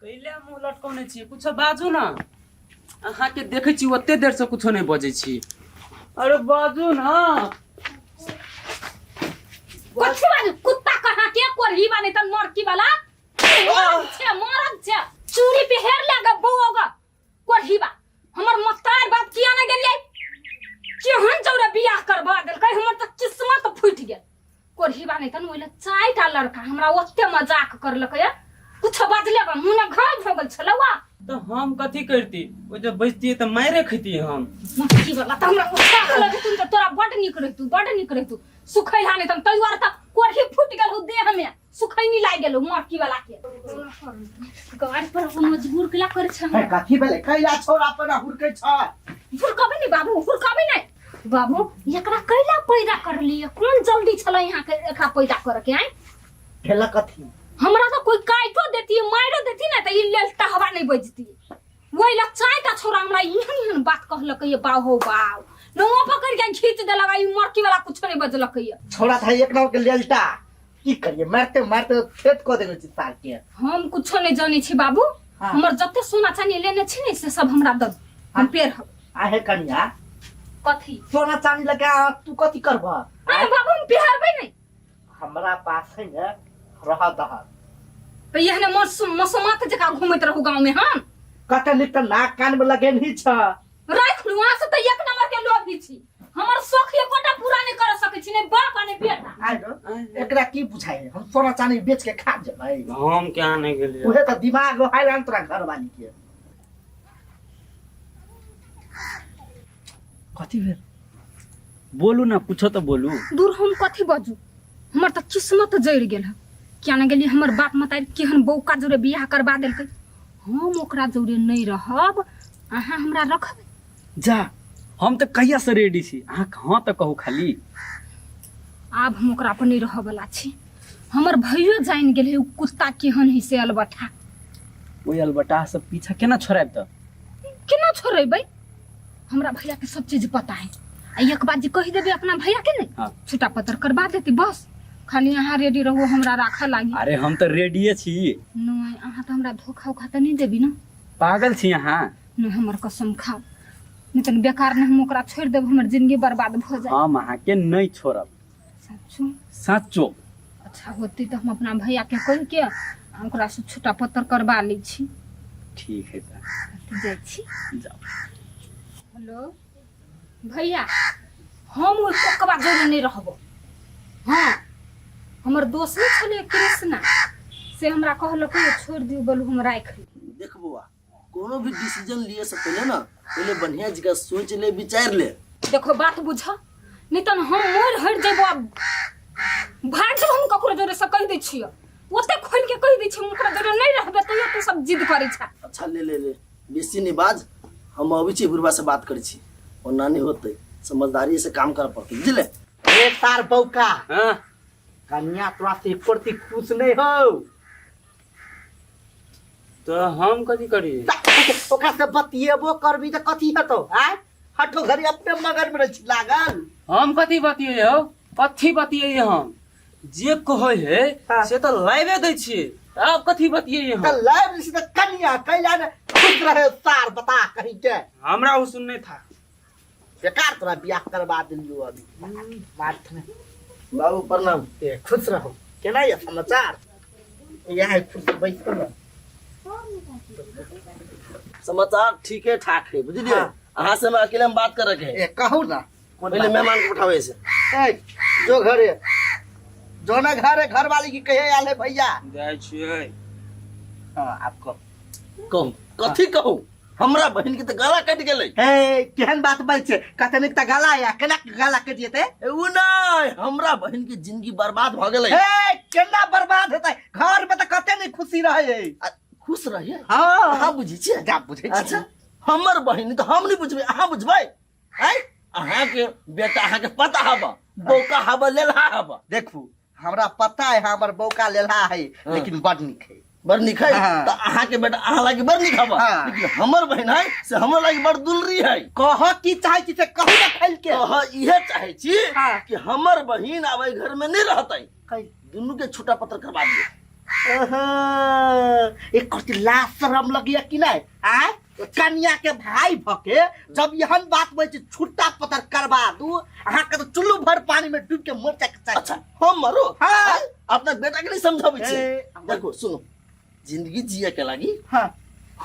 कैले मुँह लटकौने छी कुछो बाजू ना अहाँके देखै छी ओते देर से कुछो नहि बजै छी अरे बाजू ना कथी बाजू कुत्ता कहाँ के कोढ़ी बा नहीं त मरकी वाला मरद छे मरद छे चूड़ी पेहर लगा बौआ कोढ़ी बा हमर मस्तार बाप किया ना गेलियै केहन चौरा बियाह करबा देलकै हमर तऽ किस्मत फूटि गेल कोढ़ी बा नहीं त ओइला चारिटा लड़का हमरा ओते मजाक करलकै या कुछ बजले बा मुँह ने घाव भऽ गेल छलौआ तऽ हम कथी करती ओ जब बजतियै तऽ मारे खैतियै हम मटकी वाला तऽ हमरा उठा लगतुन तऽ तोरा बड नीक रहितु बड नीक रहितु सुखैला नहि तऽ तै दुआरे तऽ कोढ़ी फूटि गेल हौ देह में सुखैनी लागि गेल हौ मटकी वाला के गाड़ पर ओ मजबूर केला करे छै हे कथी भेलै कैला छोरा पर हुड़कै छ हुड़कबै नहि बाबू हुड़कबै नहि बाबू एकरा कैला पैदा करलियै कोन जल्दी छलै यहाँ के एकरा पैदा करे के आँय भेला कथी हमरा तऽ कोई काटो देती मारो देती ना तऽ ई लेल टहवा नहीं बजती वही ला चारिटा छोरा हमरा एहन एहन बात कहलक ये बाव हो बाव नौआ पकड़ के खींच देलक ई मरकी वाला कुछो नहीं बजलक ये छोरा था एक नाव के लेलटा की करिए मारते मारते खेत कऽ देने छी सार के हम कुछो नहीं जाने छी बाबू हाँ। हमर जते सोना चानी लेने छी ने से सब हमरा दऽ हम पेड़ हब आहे कनिया कथी सोना चांदी लगा तू कथी करबह अरे बाबू हम बिहारबै नहीं हमरा पास है ने रह दह तऽ एहने मसोमात जकाँ घूमैत रहू गाँव में हम कते नीक तऽ नाक कान में लगेनही छ राखि लू अहाँ से तऽ एक नंबर के लोभी छी हमर शौख एकोटा पूरा नहि कर सकै छी नहि बाप आ नहि बेटा आइ न एकरा की बुझाइ हम सोना चानी बेच के खा जेबै हम क्या नहि गेलियै उहे तऽ दिमाग हैरान तोरा घरवाली के कथी भेल बोलू ना कुछो तऽ बोलू दूर हम कथी बाजू हमर तऽ किस्मत जरि गेल है किया ने गेलियै हमर बाप मतारी केहन बौका जोरे बियाह करबा देलकै हम ओकरा जोरे नहि रहब अहाँ हमरा रखबै जा हम तऽ कहिया से रेडी छी अहाँ हँ तऽ कहू खाली आब हम ओकरा पर नहि रहऽवला छी हमर भैयो जानि गेल है उ कुत्ता केहन है से अलबठा ओहि अलबटा से पीछा केना छोड़ायब तऽ केना छोड़ेबै हमरा भैया के सब चीज पता है आ एक बात जे कहि देबै अपना भैया के ने हाँ। छुटा पत्र करबा देती बस खाली अहाँ रेडी रहू हमरा राखऽ लागी अरे हम तऽ रेडिये छी नहीं अहाँ तऽ हमरा धोखा उखा तऽ नहि देबी ने पागल छी अहाँ नहि हमर कसम खाओ नहि तऽ बेकार नहि हम ओकरा छोड़ि देब हमर जिंदगी बर्बाद भऽ जाए हम अहाँके नहि छोड़ब सचो सचो अच्छा होती तऽ हम अपना भैया के कहि के आ ओकरा से छुटा पत्र करबा लै छी ठीक है तऽ जाइ छी जाओ हेलो भैया हम ओहि पोकबा जोरे नहि रहबो हँ हमर दोस्त नहि छलै कृष्णा से हमरा कहलक "यौ, छोड़ि दियौ बोलू हम राखि लेब।" देख बौआ कोनो भी डिसीजन लिए से पहले ना पहले बढ़िया जगह सोच ले विचार ले देखो बात बुझ नहीं तो हम मोर हट जेबो अब भाग जेबो हम ककरो जोरे से कहि दै छियो ओते खोल के कहि दै छियो हम ओकरा जोरे नहीं रहबे तैयो तू सब जिद करै छ अच्छा ले ले ले बेसी नहीं बाज हम अबै छी बुढ़बा से बात करै छी ओना नहीं होतै समझदारी से काम कर पड़तै बुझले ए तार बौका हाँ कन्या तोरा से एको रत्ती खुश नहीं हो तऽ हम कथी करी ओकरा से बतिएबो करबी तऽ कथी हेतौ आय हठो घड़ी अपने मगन में रहै छी लागल हम कथी बतियै हौ कथी बतियै हम जे कहै है हाँ। से तऽ लाइवे दै छियै आब कथी बतियै हम तऽ लाइव जे छै तऽ कन्या कैला ने खुश रहे सार बता कहीं के हमरा ओ सुनने था बेकार तोरा बियाह करवा देलियो अभी माथ में बाबू प्रणाम ए खुश रहो केना ये समाचार यहाँ खुश बैसो ना समाचार ठीके ठाक है बुझलिए हाँ। अहाँ से हम अकेले में बात करे के है ए कहू ना कोन पहले बात? मेहमान के उठावे से ए जो घरे जो ना घरे घर वाली की कहे आल है भैया जाइ छियै हाँ आप कहो कहू कथी कहू हमरा बहिन के तऽ गला कटि गेलै हे केहन बात बाज छै कते नीक तऽ गला या केना के गला कटि जेतै ए, उ नहि हमरा बहिन के जिंदगी बर्बाद भऽ गेलै हे केना बर्बाद हेतै घर में तऽ कते नीक खुशी रहै है आ, खुश रहिए हाँ अहाँ बुझै छियै जा बुझै छी अच्छा हमर बहिन तऽ हम नहि बुझबै अहाँ बुझबै आँय अहाँके बेटा अहाँके पता हब बौका हब लेलहा हब देखू हमरा पता है हमर बौका लेलहा है लेकिन बड नीक है बड़ नीक है हाँ। तऽ अहाँके बेटा अहाँ लागी बड़ नीक हब हाँ। लेकिन हमर बहिन है से हमर लागी बड़ दुलरी है कह की चाहे छी से कहू ना फैल के कह इहे चाहे छी हाँ। कि हमर बहिन आब एहि घर में नहीं रहतै कहि दुनू के छुटा पत्र करवा दियौ एक कथी लाज शरम लगिया कि नहीं आय कन्या के भाई भके जब यहन बात बोले छै छुट्टा पतर करबा दू अहाँ के तो चुल्लू भर पानी में डूब के मर जाए के चाही। अच्छा हम मरो हाँ। अपना बेटा के नहीं समझाबै छी ए, देखो सुनो जिंदगी जिए के लागी हाँ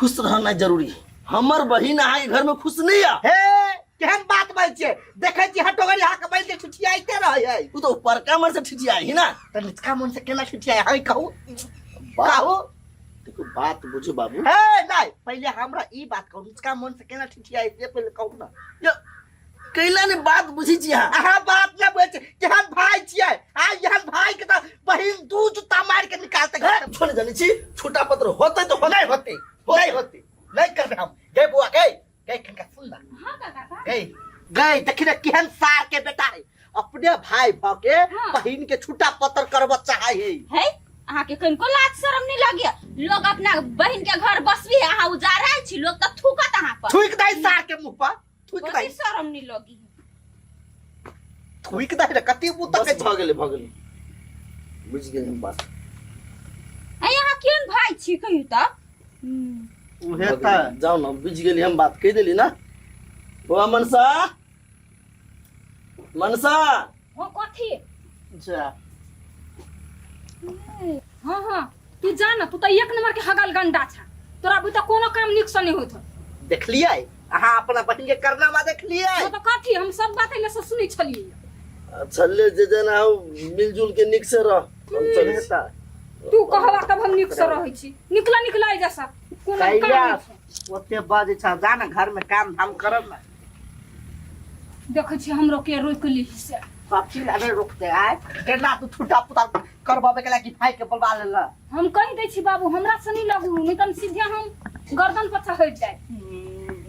खुश रहना जरूरी है हमर बहिन अहाँ के घर में खुश नहीं है हे केहन बात बाजै छियै देखै छी हटोगरी अहाँके बैल के ठिठियाइते रहै है उ तो उपरका मन से ठिठियाई है ना तऽ निचका मन से केना ठिठियाइ है कहू कहू देखो बात बुझू बाबू हे नहीं पहिले हमरा ई बात कहू निचका मन से केना ठिठियाइ से पहिले कहू ना यो कैला ने बात बुझी छी अहाँ अहाँ बात ना बुझै छियै केहन भाई छियै आ एहन भाई के तऽ बहिन दू जूता मारि के निकालते घर से। छोड़ जानी छी छोटा पत्र होते तो नहीं होते नहीं होते नहीं करबे हम गए बुआ गए गए कनका सुन ना हाँ काका गए गए देखी ना केहन सार के बेटा है अपने भाई भ के हाँ। बहिन के छूटा पत्र करब चाहे है है अहाँ के कनिको लाज शरम नहीं लगिया लोग अपना बहिन के घर बसबी अहाँ उजारल छी लोग तऽ थूकत अहाँ पर थूक दे सार के मुंह पर थूक कथी दे शरम नहीं लगी थूक दे रे कति मुंह तक बस भ गेलै भ गेलै बुझि गेलै हम बात है अहाँ केहन भाई छी कहियो तऽ उहे भऽ त गेलै। जाउ ने बुझि गेली हम बात कहि देली ना बौआ मनसा मनसा हाँ कथी जा हाँ हाँ तू जा ना तू तो एक नंबर के हगल गंडा छा तोरा अभी तो कोनो काम नीक से नहीं होत हौ। देखलियै अहाँ अपना बहिन के करनामा देखलियै हाँ तो कथी हम सब बात एने से सुनै छलियै अच्छा ले जे जेना हो मिलजुल के नीक से रह हम चलै छी। तू कहबा तब हम नीक से रहै छी निकला निकला जैसा कोनो काम कैला नहीं छै। ओते बजै छ जा ने घर में काम धाम करब ना देखै छी हमरो के रोक ली से कथी ला नहि रोकते आय केना तू छुटा पुता करबाबे के लागी भाई के बोलबा लेला हम कहि दै छी बाबू हमरा से नहीं लगू नहीं तऽ सीधे हम गर्दन पर चढ़ जाए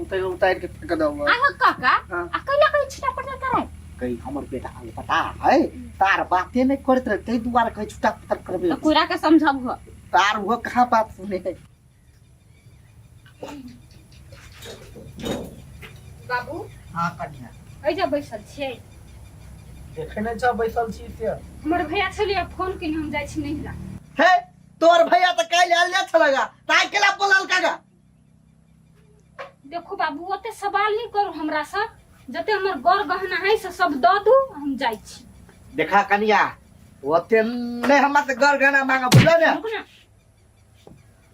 उतार उतार के फेंक दो आहो काका हाँ। आ कैला कहीं छिटा पटा कराय कही हमर बेटा के पता है तार बाते नहीं करत रहे ताहि दुआरे कही छुटा पुता करबे तो कुरा के समझब हो तार वो कहाँ बात सुने है बाबू हाँ कन्या एहिजा बैसल छियै देखे नहीं छ बैसल छी से हमर भैया छलियै फोन केने हम जाइ छी नहिरा हे तोर भैया तऽ काल्हि आयल नहि छलगा ताइ केला बोलल कागा देखू बाबू ओते सवाल नहीं करू हमरा से जते हमर गौर गहना है से सब दऽ दू हम जाइ छी देखा कनिया ओते नहीं हमरा से गर गहना मांगा बुझल ने रुक ना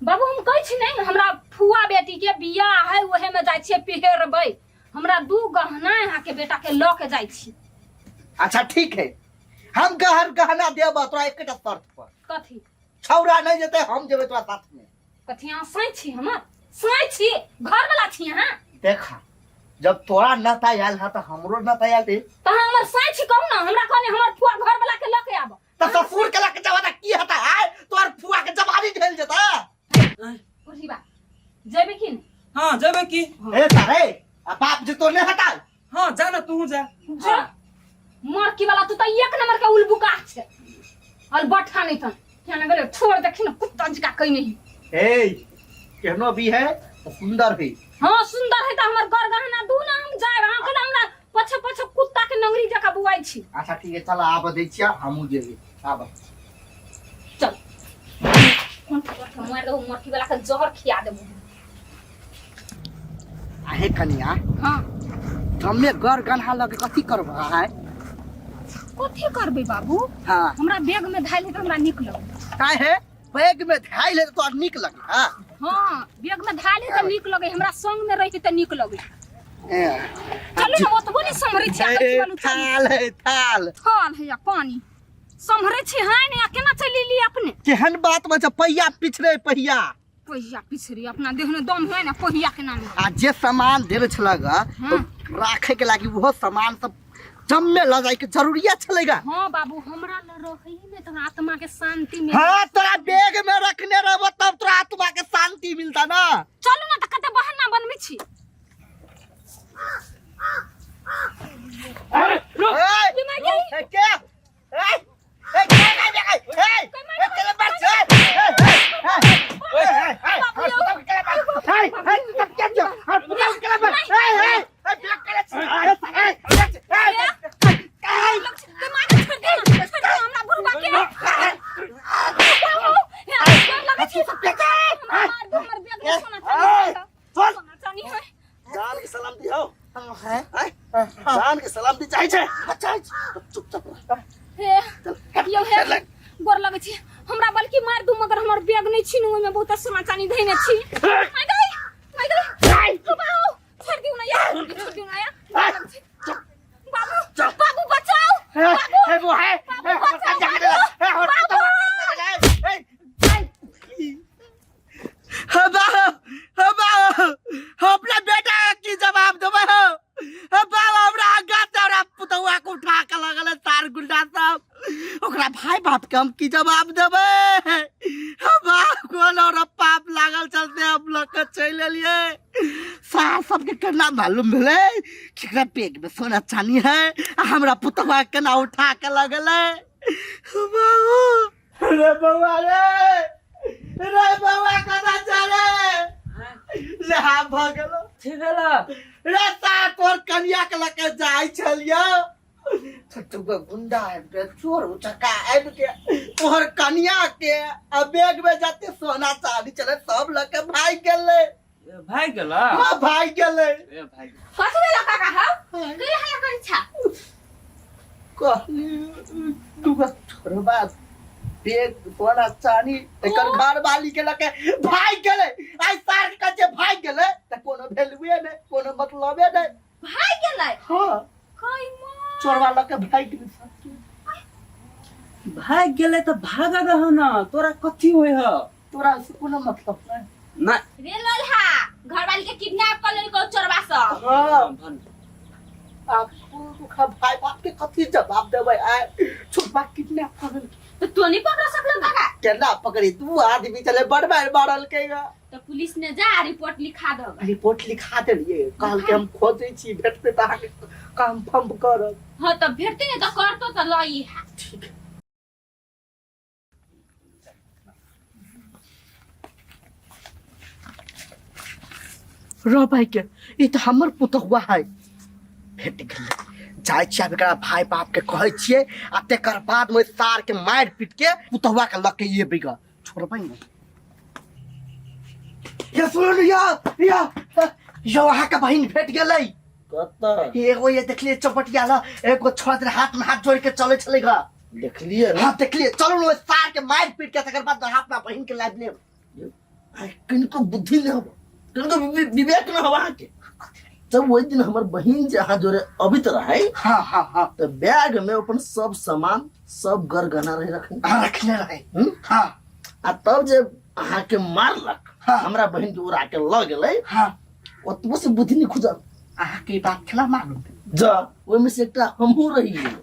बाबू हम कहै छी नहीं हमरा फुआ बेटी के बियाह है ओहे में जाइ छियै पिहेरबै हमरा दू गहना अहाँके बेटा के लऽ के जाइ छी अच्छा ठीक है हम गहर गहना देब तोरा एकटा शर्त पर कथी छौरा नहीं जेते हम जेबै तोरा साथ में कथी अहाँ साँइ छी हमर साँइ छी घरवला छी अहाँ देखा जब तोरा नता आयल हा तऽ हमरो नता आयल रहे तऽ अहाँ हमर साँइ छी कहू ने हमरा कहने हमर फुआ घरवला के लऽ के आबऽ तऽ ससुर के लके जवाना की हता आय तोहर फुआ के जवानी ढेल जेता बुढ़ी बा जेबै की नहि हाँ जेबै की ए तारे आ बाप जे तो नहीं हटा हाँ जा ना तू जा जो मरकी वाला तू तऽ एक नंबर के उलबुका छै अलबट्ठा नहीं तन क्या ना गेलै छोड़ देखी ना कुत्ता जका कहीं नहीं ए केहनो भी है तो सुंदर भी हाँ सुंदर है तऽ हमर गर गहना दू ना हम जायब अहाँ केना हमरा पछे पछे कुत्ता के नंगरी जका बुआइ छी अच्छा ठीक है चल आब दै छियै हमहूँ जेबै आब चल कोन खबर के मारि देबो मरकी वाला के जहर खिया देबो आहे कनिया हाँ हमे गर गन्हा लगे कथी करब आय कथी करबै बाबू हाँ हमरा बैग में धाइल है तऽ हमरा नीक लगै काहे है बैग में धाइल है तो तोरा नीक लगे हाँ हाँ बैग में धाइल है तऽ नीक लगै हमरा संग में रहै तऽ नीक लगै ए, चलू ने ओतबो नहि सम्हरै छै ए, चलू चलू थाल है थाल थाल है या पानी सम्हरै छी है ने आ केना चलि एलियै अपने केहन बात में पहिया पिछड़े पहिया पहिया पिछड़ी अपना देह में दम है ना पहिया के नाम आ जे सामान देले छलग हाँ। राखे के लागी वो सामान सब जम्मे ल जाए के जरूरिया छलेगा हाँ बाबू हमरा ल रही में तोरा आत्मा के शांति मिल हाँ तोरा बैग में रखने रहबो तब तोरा आत्मा के शांति मिलता ना चलू ना त कते बहाना बनबै छी अरे रुक ए, बीमार गई। ए, के ए, ए, के ए, ए, ए, ए, केले बात छै? ए, ए, ए, ए, ए, ए, पुताऊ के केले बात? ए, ए, पुताऊ के जो? ए, पुताऊ के केले बात? ए, ए, ए, बिया केले छै? ए, ए, ए, ए, ए, दिमाग छोड़ दे ना, छोड़ दे हमरा बुढ़वा के बाबू, हे लगै छी। तू सब के छै हमरा मार दू, हमर बैग में सोना चानी है। चल सोना चानी है। जान के सलामती हो है आय जान के सलामती चाहे छै चाहे छै चुपचाप रह हे यौ हे गोर लगै छी हमरा बल्कि मार दू मगर हमर बैग नहि छीनू ओहिमे बहुत सोना चानी धैने छी माय गई माय गई बाबू छोड़ दियौ ना यार छोड़ दियौ ना यार गोर लगै छी। बाबू बाबू बचाओ बाबू हे वो है हे हमर बचाओ, काज जाके हे हमर बाबू। हे हे बाबू हे बाबू हम अपना बेटा के की जवाब देबै हो हे बाबू हमरा आगा से हमरा पुतौआ के उठा के लगल तार गुंडा सब ओकरा भाई बाप के हम की जवाब देबै हे बाप कोन और पाप लागल चलते हम लोग के चलि एलियै सार सबके केना मालूम भेलै कि एकरा पेट में सोना चानी है आ हमरा पुतौआ के केना उठा के लगलै बाबू रे बौआ रे रे बौआ कना चले ले हाँ भऽ गेलो ठीक भेला रे सार तोर कनिया के लके जाइ छलियो छोटू गुंडा आबि के चोर उचक्का आबि के तोहर कनिया के आ बैग में जते सोना चांदी छलै सब लके भागि गेलै भागि गेला हाँ भागि गेलै ए भागि कथी भेल काका हौ कहिया हल्ला करै छा कहली दूगो छोड़बा बैग सोना चांदी एकर घर वाली के लके भागि गेलै आइ सार के जे भागि गेलै तऽ कोनो वैल्यूए नहि कोनो मतलबे नहि भागि गेलै हाँ कई माँ चोरवा लके भागि गेलै सब भागि गेलै तऽ भाग दह न तोरा कथी होइ ह तोरा से कोनो मतलब नहि ना रे लोल्हा घरवाली के किडनैप कर लेलको चोरबा सब हाँ भन आ दुखा भाई बाप के कथी जवाब देबै आय छोटबा किडनैप कर लेलकै। तो तो नहीं पकड़ सकलो काका केना पकड़ी दू आदमी चले बड़ मार मारल के तो पुलिस ने जा रिपोर्ट लिखा दो रिपोर्ट लिखा देलिए कहल के हम खोजै छी भेटतै तऽ अहाँके काम फम करब हाँ तो भेटते नहीं तो करतो तो लई हा ठीक रो भाई के ई तऽ हमर पुतहुआ है भेट गेलै जाइ छियै आब एकरा भाय बाप के कहै छियै आ तेकर बाद में सार के मारि पीट के पुतहुआ के लऽ के एबै ग छोड़बै नहि ये सुनो ने या या यो अहाँ के बहिन भेट गेलै कतऽ एगो ये देखलिए चौपटिया ल एगो छोड़ा देने हाथ में हाथ जोड़ के चले छलै ग देखलिए हाँ देखलिए चलू ने ओहि सार के मारि पीट के तकर बाद हाथ में बहिन के लाबि लेब आइ किनको बुद्धि नहि होबो किनको विवेक नहि होबो अहाँके जब ओहि दिन हमर बहिन जे अहाँ जोरे अबैत रहै हाँ हाँ हाँ तऽ बैग में अपन सब सामान सब गर गहना रहे रखने हाँ रखने रहे हम्म? हाँ आ तब जे अहाँके मारलक हाँ। हमरा बहिन के उड़ा के लऽ गेलै हाँ ओतबो से बुद्धि नहि खुजल अहाँके ई बात केना मालूम जा ओहिमे से एकटा हमहूँ रहियै